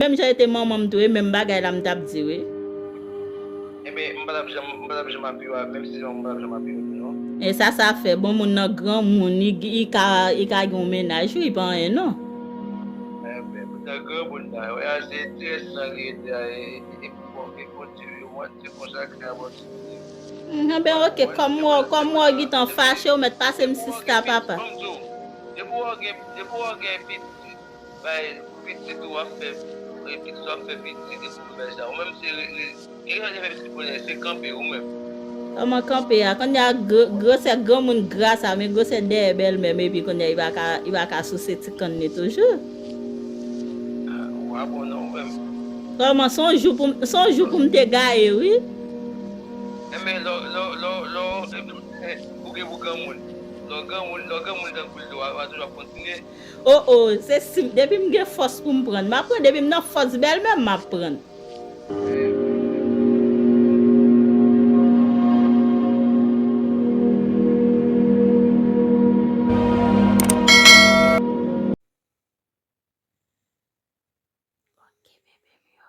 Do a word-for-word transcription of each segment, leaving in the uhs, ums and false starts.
Menm jan e te manman m tou, e menm bagay la m t ap di, wi. Enben, m pa t ap janm, m pa t ap janm apiye w, menm si se manman m, m pa t ap janm apiye w tou, non. E sa, sa fè, bon, moun nan granmoun, li, li ka, li ka gen yon mennaj, wi, pa anyen, non. Enben, poutan granmoun nan, wè, a, se ti rès lan li rete a, e, e, e, bon, e bon, ti, mwen, se konsa ki ap kontinye. Mhm, ben, ok, kòm w, kòm w gentan fache, ou mèt pase m sista, papa. Depi w gen, depi w gen pitit, bay pitit ou ap fè, pitit ou ap fè pitit, epi w fè sa. Ou menm se, se, e, e, fè pitit bonè, se kanpe ou menm. Kòman kanpe a? Kounye a, gr-, gwosè granmoun gra sa, men gwosè dèyè bèlmè m, epi kounye a, li pa ka, li pa ka souse ti kann li toujou. Ah, ou pa bon non, ou menm. Kòman, se yon jou pou m, se yon jou pou m te gaye, wi. Enben, lò, lò, lò, lò, ou gen pou granmoun. Lò granmoun, lò granmoun tankou l, w a, w a toujou ap kontinye. O, o, se si, depi m gen fòs pou m pran, m ap pran, depi m nan fòs bèlmè m, m ap pran. Ok, bebe m yo.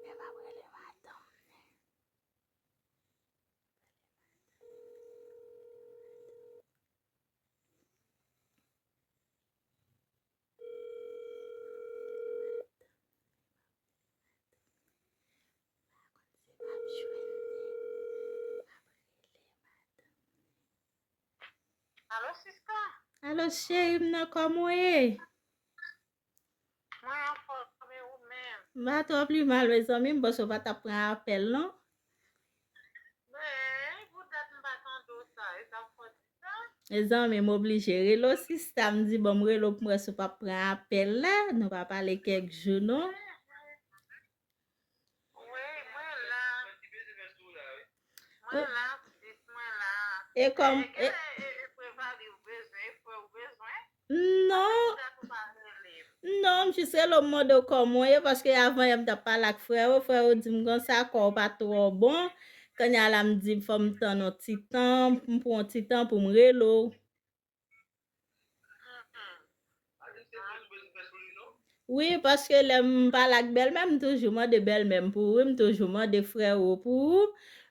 Men m ap rele madanm. Alo, sista. Alo, cheri m nan, kòman w ye? Mwen anfòm, e ou menm? M pa twò pi mal, mezanmi, m panse w pa t ap pran apèl, non. Men, pou dat m pa tande w sa, e sa k fè w di sa? Mezanmi, m oblije rele w, sista, m di, bon, m rele w pou m wè si w p ap pran apèl la, nou pa pale kèk jou, non. Wi, mwen la. Mwen la, sis, mwen la. E kòm, e, e, e, e prevali ou bezwen, e frè ou bezwen? Non. Sa fè dat ou pa rele m? Non, m jis rele w, m mande w kòman w ye, paske avan yè m t ap pale ak frè ou, frè ou di m konsa, kò w pa twò bon. Kounye a la, m di fò m tann yon ti tan, m pran yon ti tan pou m rele w. Wi, paske lè m pale ak bèlmè m, m toujou mande bèlmè m pou ou, m toujou mande frè ou pou ou,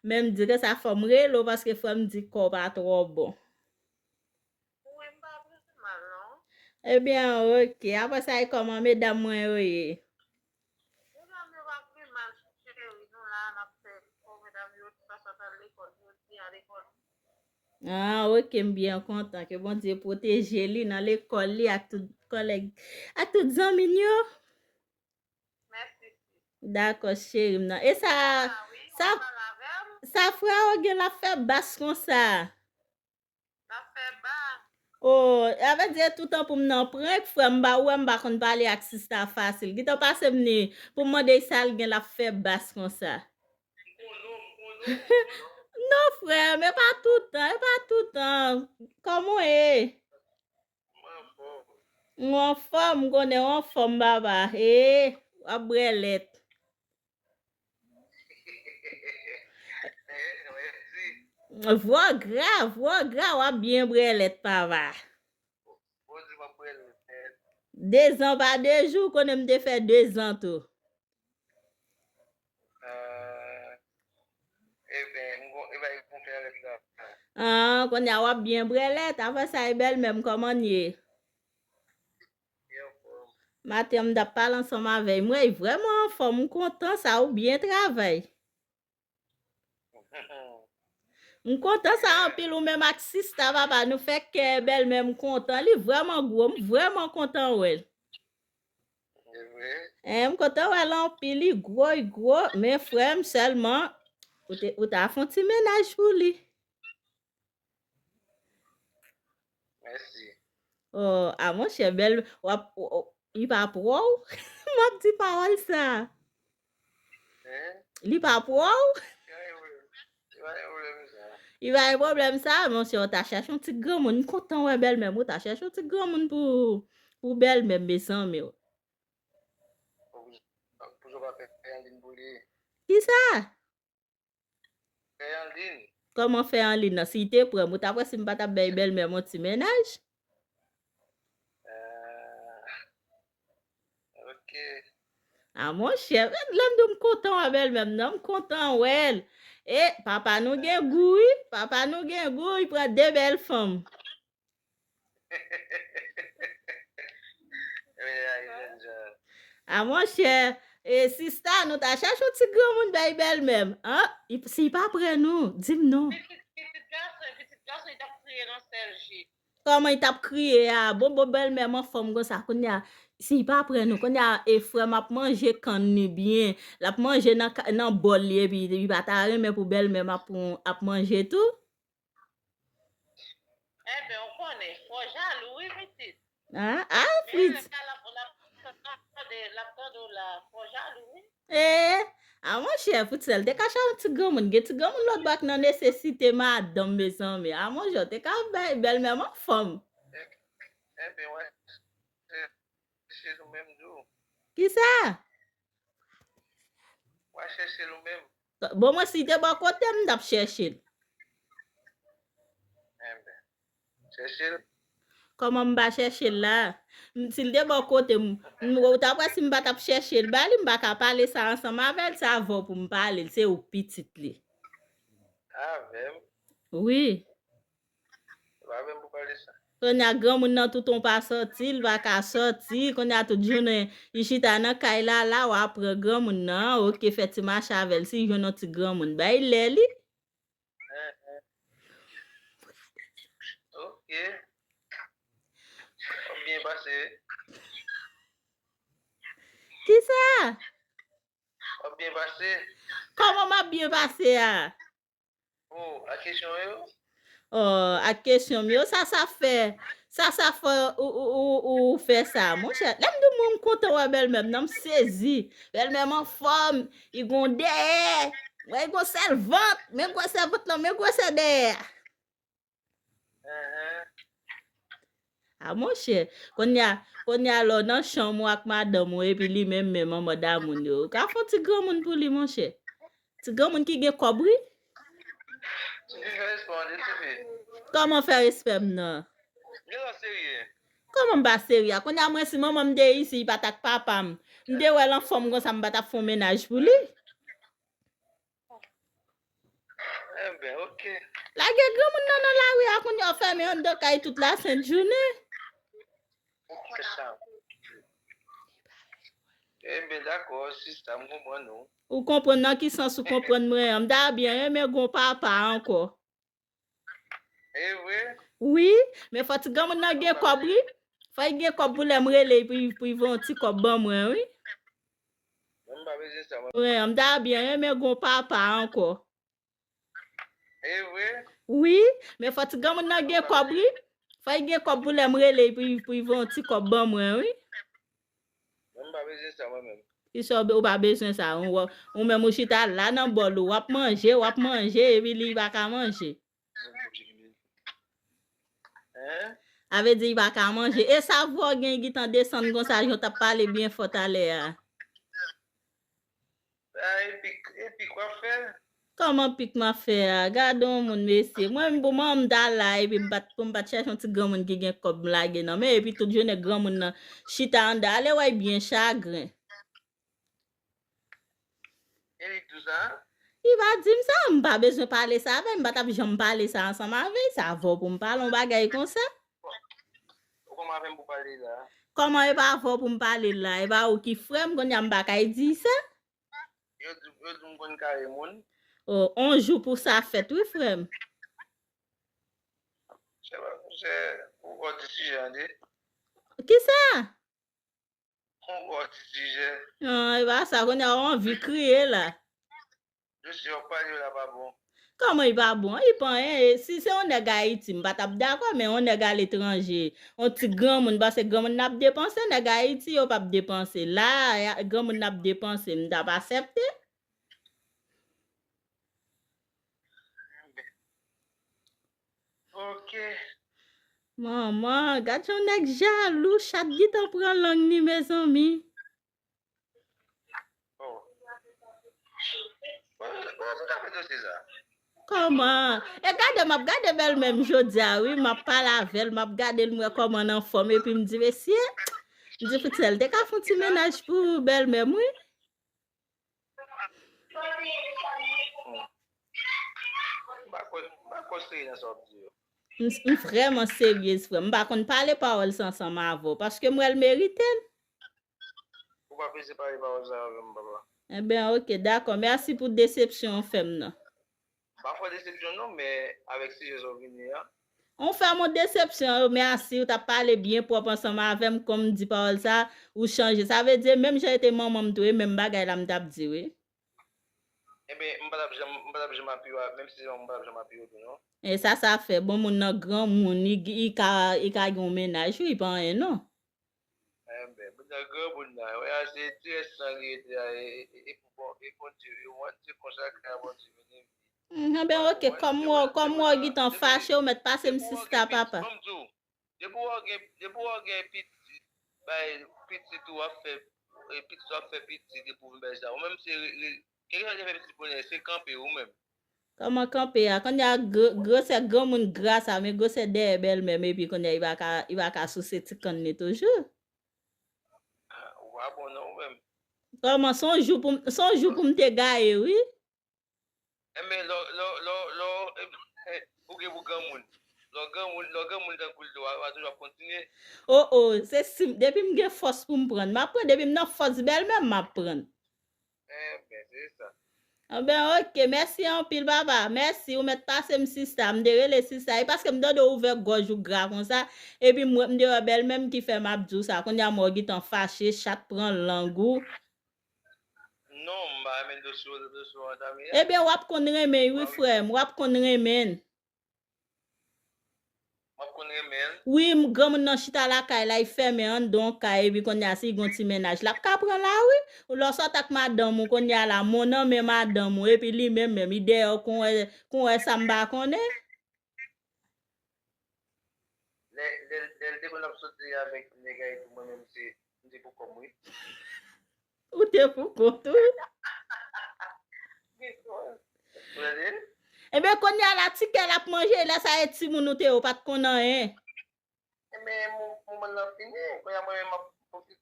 men m di ke sa fò m rele w paske frè m di kò w pa twò bon. Wi, m pa pi mal, non. Ebyen, ok. Apre sa, e kòman medam mwen yo ye? Medam yo pa pi mal, cheri, nou la, n ap fè efò, medam yo, tout sa sot al lekòl, yo di a lekòl. Ah, ok, m byen kontan. Ke Bondye pwoteje li nan lekòl li ak tout kòlèg, ak tout zanmi l yo. Mèsi, sis. Dakò, cheri m nan. E sa, ah, wi, sa, w ap pale avè m? Sa frè w gen l ap fè bas konsa? L ap fè bas. Oh, sa vle di tout tan pou m nan prank, frè m, m pa wè, m pa konn pale ak sista fasil. Gentan pase m ni pou m mande l sa l gen l ap fè bas konsa. Non, frè m, e pa tout tan, e pa tout tan. Kòman w ye? M anfòm. M anfòm, m konnen w anfòm, papa. E, w ap brèlèt. Vwa gra, vwa gra, w ap byen brèlèt, papa. Dezan pa de jou, konnen m te fè dezan tou. Ah, kounye a w ap byen brèlèt, apre sa, e bèlmè m, kòman n ye? Maten an, m t ap pale ansanm avè l. M wè l vrèman anfòm, m kontan sa, ou byen travay. M kontan sa anpil, ou menm ak sista, papa, nou fè kè bèlmè m kontan. Li vrèman gwo, m vrèman kontan wè l. E vre? Eh, m kontan wè l anpil, li gwo, li gwo. Men frè m sèlman, ou te, ou ta fè yon ti mennaj pou li. Mèsi. Oh, a monchè, bèl, w ap, w, w, li pa pwòw? M ap di pawòl sa. Hein? Li pa pwòw? Li pa gen pwoblèm sa. Li pa gen pwoblèm sa, monchè, w ta chèche yon ti granmoun. M kontan wè bèlmè m, ou ta chèche yon ti granmoun pou, pou bèlmè m, mezanmi. Pou, pou yo pa fè anyen pou li. Kisa? Fè anlin. Kòman fè anlin nan? Si l te pran m, ou ta kwè si m pa t ap bay bèlmè m yon ti mennaj? Eh, ok, Ok. A, monchè, lè m di w m kontan wè bèlmè m nan, m kontan wè l. E, papa nou gen gou, wi. Papa nou gen gou, li pran de bèl fanm. Wi, ay, jèn jan. A, monchè, e, sista, nou ta chèche yon ti granmoun bay bèlmè m. An, li, si li pa prè nou, di m non. Pitit, pitit gason, pitit gason, li t ap kriye nan sèl ji. Kòman li t ap kriye a? Bon, bon, bèlmè m anfòm konsa. Kounye a, si li pa prè nou, kounye a, e frè m ap manje kann li byen. L ap manje nan ka-, nan bòl li, epi li pa ta renmen pou bèlmè m ap, ap manje tou? Enben, ou konnen, fò jalou, wi, pitit. Ah, ah, Fritz. Lè sa l ap, l ap, l ap tande, l ap tande w la, fò jalou, wi. Eh, a monchè, Fritz, l te ka chèche yon ti granmoun. Gen ti granmoun lòt bò k nan nesesite madanm, mezanmi. A monchè, w te ka bay bèlmè m anfòm. Enben, wè, chèche nou menm tou. Kisa? W a chèche l ou menm. Bon, mwen, si l te bò kote m, m t ap chèche l. Enben, chèche l. Kòman m pa chèche l la? M, si l te bò kote m, m, ou ta kwè si m pa t ap chèche l ba li, m pa ka pale sa ansanm avè l, se avè w pou m pale l, se ou k pitit li. Avè m? Wi. Ou pa menm pou pale sa. Kounye a granmoun nan tout on pa sòti, l pa ka sòti. Kounye a tout jounen, li chita nan kay la, la, w a pran granmoun nan, oke, fè ti mache avè l. Si l jwenn on ti granmoun, bay lè li. Eh, eh. Oke. W ap byen pase. Kisa? W ap byen pase. Kòman m ap byen pase a? Oh, ak kesyon yo? Oh, ak kesyon m yo, sa, sa fè, sa, sa fè ou, ou, ou, ou fè sa, monchè. Lè m di w mwen m kontan wè bèlmè m nan, m sezi. Bèlmè m anfòm, li gon dèyè, wè, li gon sèl vant, men gwosè vant lan, men gwosè dèyè a. Enhen. A, monchè, kounye a, kounye a lè w nan chanm ou ak madanm ou, epi li menm, menm an mòd a moun yo, ou ka fè yon ti granmoun pou li, monchè. Ti granmoun ki gen kòb, wi. Tifi, fè respè w, tande, tifi. Kòman fè respè m nan? Genlè w serye. Kòman m pa serye a? Kounye a mwen, si manman m te isi, li pa t ak papa m, m te wè l anfòm konsa, m pa t ap fè yon mennaj pou li. Enben, oke. Lage granmoun nan nan lari a, kounye a w fèmen anndan kay tout lasent jounen. Enben, dakò, sista, m konprann ou. Ou konprann nan ki sans ou konprann mwen an? M ta byen renmen gon papa ankò. E vre? Wi, men fò ti granmoun nan gen kòb, wi. Fò l gen kòb pou lè m rele l pou, pou l voye yon ti kòb ban mwen, wi. Mwen, m pa bezwen sa, mwen. Wi, m ta byen renmen gon papa ankò. E vre? Wi, men fò ti granmoun nan gen kòb, wi. Fò l gen kòb pou lè m rele l pou, pou l voye yon ti kòb ban mwen, wi. Mwen, m pa bezwen sa, mwen menm. Kisa w be-, ou pa bezwen sa? Ou, ou, ou menm ou chita la nan bòl ou, w ap manje, w ap manje, epi li pa ka manje. Sa vle di li pa ka manje. E sa vwa w gen gentan desann konsa, jan w t ap pale byen fò talè a? Sa epik, epik w ap fè? Kòman pik m ap fè a? Gade yon moun, mesye. Mwen, pou mwen, m ta la, epi m pa t, pou m pa t chèche yon ti granmoun ki gen kòb m lage nan men, epi tout jounen granmoun nan chita anndan. Ale wè, byen chagren. E li k di w sa? Li pa di m sa, m pa bezwen pale sa avè l, m pa t ap janm pale sa ansanm avè l, se avè w pou m pale yon bagay konsa. Ou kòman avè m pou pale la? Kòman e pa avè w pou m pale la? E pa ou ki frè m, kounye a m pa kay di sa? Yo di, yo di m konn kare moun. Oh, on jou pou sa fèt, wi, frè m. Se pa, se, ou, ou di sijè an de. Kisa? Ou, ou di sijè. Non, e pa sa, kounye a w anvi kriye la. Dosye w ap pale yo la pa bon. Kòman li pa bon? Li pa anyen. E si se yon nèg Ayiti, m pa t ap dakò, men yon nèg aletranje, yon ti granmoun, paske granmoun n ap depanse, nèg Ayiti yo p ap depanse. La, ya, granmoun n ap depanse, m t ap asèpte. Ok. Manman, gad yon nèg jalou, chat gentan pran lang li, mezanmi. Oh. Bon, bon, nou ta fè dosye sa. Kòman? E gade, m ap gade bèlmè m jodi a, wi. M ap pale avè l, m ap gade l, m wè kòman l anfòm, epi m di, mesye, M di Fritzel te ka fè yon ti mennaj pou bèlmè m, wi. M pa kwè, m pa kwè serye nan sa w ap di yo. M, m vrèman seryez, frè m. M pa konn pale pawòl sa ansanm avè w, paske m wè l merite l. Ou pa bezwen pale pawòl sa yo avè m, papa. Enben, oke, dakò. Mèsi pou desepsyon w fè m nan. M pa fè w desepsyon non, men avèk sijè sa w vini a. Ou fè m yon desepsyon, mèsi. Ou t ap pale byen pwòp ansanm avè m, kòm m di pawòl sa, ou chanje. Sa vle di, menm jan e te manman m tou, e menm bagay la m t ap di, wi. Enben, m pa t ap janm, m pa t ap janm apiye w, menm si se manman m, m pa t ap janm apiye w tou, non. E sa, sa fè. Bon, moun nan granmoun, li, li ka, li ka gen yon mennaj, wi, pa anyen, non. Enben, moun nan granmoun la, wè a, se ti rès san li rete a, e, e, e pou bon, e Bondye, e w, se konsa k a Bondye vini. Enben, oke, kòm w, kòm w gentan fache, ou mèt pase m sista, papa. Depi w gen, depi w gen pitit, bay pitit ou ap fè, e, pitit ou ap fè pitit epi w vin bay sa. Ou menm se, re- re- kèlkeswa ki te fè pitit bonè, se kanpe ou menm. Kòman kanpe a? Kounye a gr- gwosè granmoun gra sa, men gwosè dèyè bèlmè m, epi kounye a li pa ka, li pa ka souse ti kann li toujou. Ah, ou pa bon non ou menm. Kòman, se yon jou pou m, se yon jou pou m te gaye, wi. Enben, lè w, lè w, lè w, lè w, ou gen pou granmoun. Lè w granmoun, lè w granmoun tankou l tou, w a, w a toujou ap kontinye. O, o, se si, depi m gen fòs pou m pran, m ap pran, depi m nan fòs bèlmè m, m ap pran. Enben, se sa. Enben, oke, mèsi anpil, papa. Mèsi, ou mèt pase m sista. M te rele sista. E paske m tande w ouvè gòj ou gra konsa. Epi m, m te wè bèlmè m ki fè m ap di w sa. Kounye a m wè w gentan fache, chat pran lang ou. Non, m pa renmen dosye w, dosye w antame a. Ebyen, w ap konn renmen l, wi, frè m. W ap konn renmen l. W ap konn renmen l. Wi, m, granmoun nan chita lakay la, li fèmen anndan yon kay, epi kounye a, si l gen yon ti mennaj, l ap ka pran lari. Ou lè w sot ak madanm ou, kounye a la, men w nan men madanm ou, epi li menm menm, li dèyè w, kon wè, kon wè sa m pa konnen. Lè, lè, lè l te konn ap soti avèk nèg la epi mwen menm se, m te pou kò m wi. Ou te pou kont ou. Ou tande? Enben, kounye a la, ti kè l ap manje, lè sa e timoun ou te ye, ou pa t konn anyen. Enben, mo- moman nan fini, kounye a mwen menm m ap,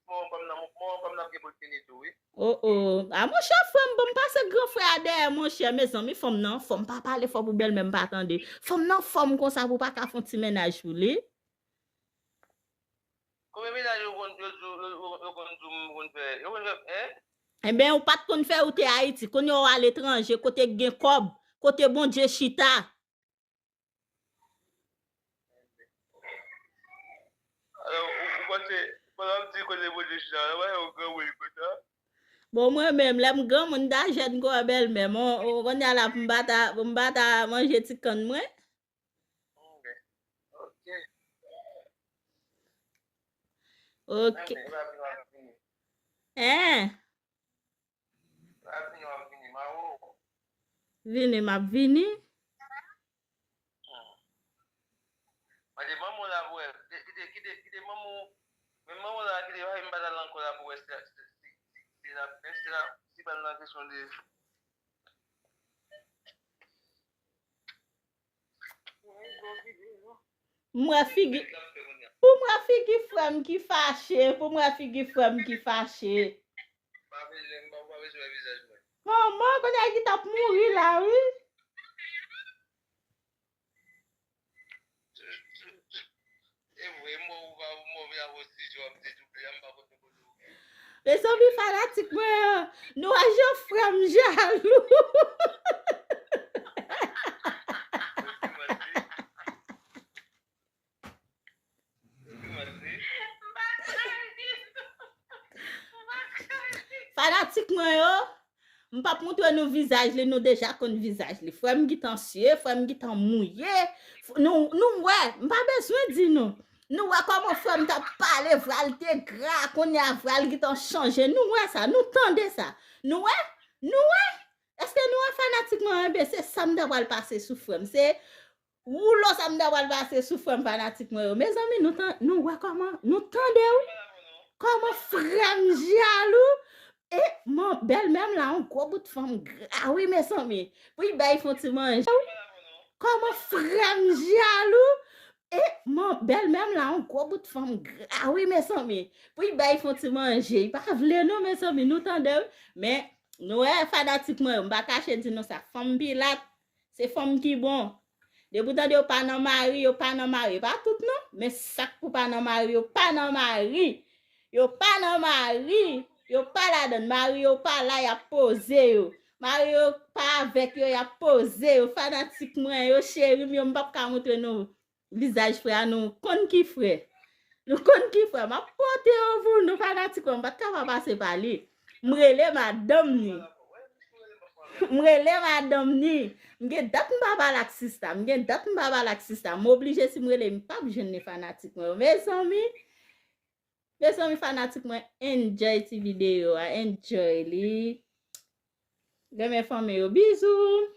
moman pa m nan, moman pa m nan gen pou l fini tou, wi. O, o. A, monchè, frè m, ban m pase gran frè a dèyè, monchè. Mezanmi, fanm nan anfòm, pa pale fò pou bèlmè m pa tande. Fanm nan anfòm konsa pou w pa ka fè yon ti mennaj pou li. Konbyen mennaj yo konn, yo, yo, yo, yo konn di w m konn fè? Yo konn fè, en? Enben, ou pa t konn fè, ou te Ayiti. Kounye a w aletranje, kote k gen kòb, kote Bondye chita. Alò, ou, ou panse, pandan w ap di kote Bondye chita, w ap wè yon granmoun konsa? Bon, mwen menm, lè m granmoun, m ta jèn kon bèlmè m, on, on, kounye a la, pou m pa ta, pou m pa ta manje ti kann mwen. Ok. Ok. Hein? Vini, m ap vini. Mande manman w la pou wè. Kite, kite, kite manman w. Men manman w la, kite, m pa t al ankò la pou wè si, si, si, si, si l ap, si l ap, si l pral nan kesyon de. M wè figi, pou m wè figi frè m ki fache, pou m wè figi frè m ki fache. Manman, kounye a ki t ap mouri la, wi. Mezanmi, fanatik mwen an, nou wè jan frè m jalou. Fanatik mwen yo, m p ap moutre nou vizaj li, nou deja konn vizaj li. Frè m gentan siye, frè m gentan mouye. Nou, nou wè, m pa bezwen di nou. Nou wè kòman frè m t ap pale, vwa l te gra, kounye a vwa l gentan chanje. Nou wè sa, nou tande sa. Nou wè? Nou wè? Èske nou wè fanatik mwen? Enben, se sa m ta pral pase sou frè m. Se woulo sa m ta pral pase sou frè m fanatik mwen yo. Mezanmi, nou tan-, nou wè kòman, nou tande wi. Kòman frè m jalou. E, man, bèlmè m la, yon gwo bout fanm gra wi, mezanmi. Pou l bay fè yon ti manje. Kòman frè m jalou. E, man, bèlmè m la, yon gwo bout fanm gra, wi, mezanmi. Pou y bay fon ti manje, y pa vle non, mezanmi, nou tande, wi. Men, nou wè, fanatik mwen yo, m pa kache di nou sa, fanm pilat, se fanm ki bon. Depi w tande yo pa nan mari, yo pa nan mari. E pa tout non, men sa k pou pa nan mari, yo pa nan mari. Yo pa nan mari, yo pa ladann. Mari yo pa la, y ap poze yo. Mari yo pa avèk yo, y ap poze yo. Fanatik mwen yo, cheri m yo, m p ap ka montre nou vizaj frè a, nou konn ki frè. Nou konn ki frè. M ap pote yo pou nou, fanatik mwen, m pa t ka pa pase pa li. M rele madanm ni. M rele madanm ni. M gen dat m pa pale ak sista. M gen dat m pa pale ak sista. M oblije si m rele, m p ap jwenn li, fanatik mwen yo. Mezanmi, mezanmi, fanatik mwen, enjoy ti videyo a. Enjoy li. Renmen fanmi yo. Bizou.